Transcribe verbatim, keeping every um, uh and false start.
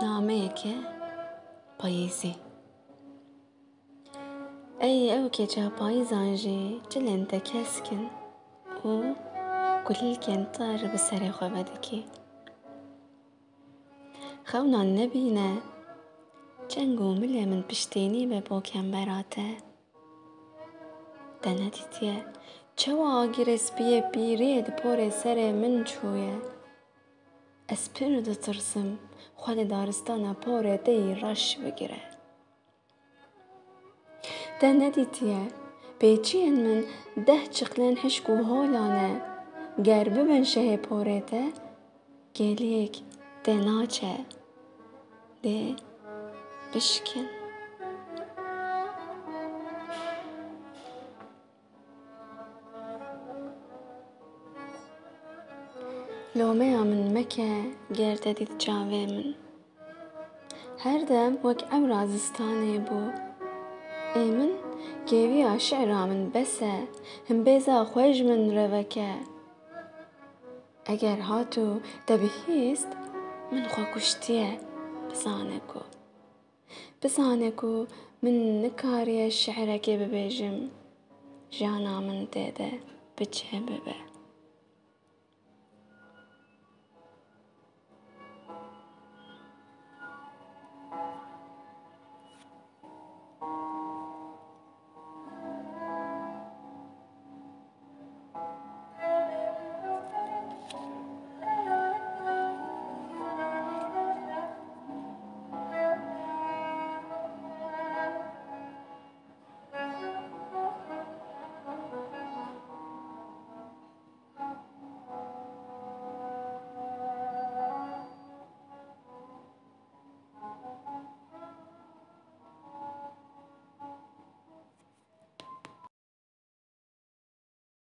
Nameyeke payîzî. Ey ew keça payîzan jî cilên te kesk in û kulîlkên tir bi serê xwe vedikî. Xewna nebîne, çeng û milê min piştînî be bo kembera te. Te nedîtiye çawa agirê spiyê pîriyê di porê serê min çûye. Ez pir ditirsim xwe li daristana porê te yî reş bigire. Te nedîtiye pêçiyên min deh çiqlên hişk û hola ne. Ger bibin şehê porê te, kêliyek tê naçe, dê bişkin. Lomeya min meke ger te dît çavê min. Her dem wek ewra zistanê bû. Ê min kêviya şi'ra min bes e, himbêza xwe ji min re veke. Eger hat û te bihîst, min xwe kuştiye, bizane ku. Bizane ku min nikariye şi'rekê bibêjim, jana min tê de bi çi bibe.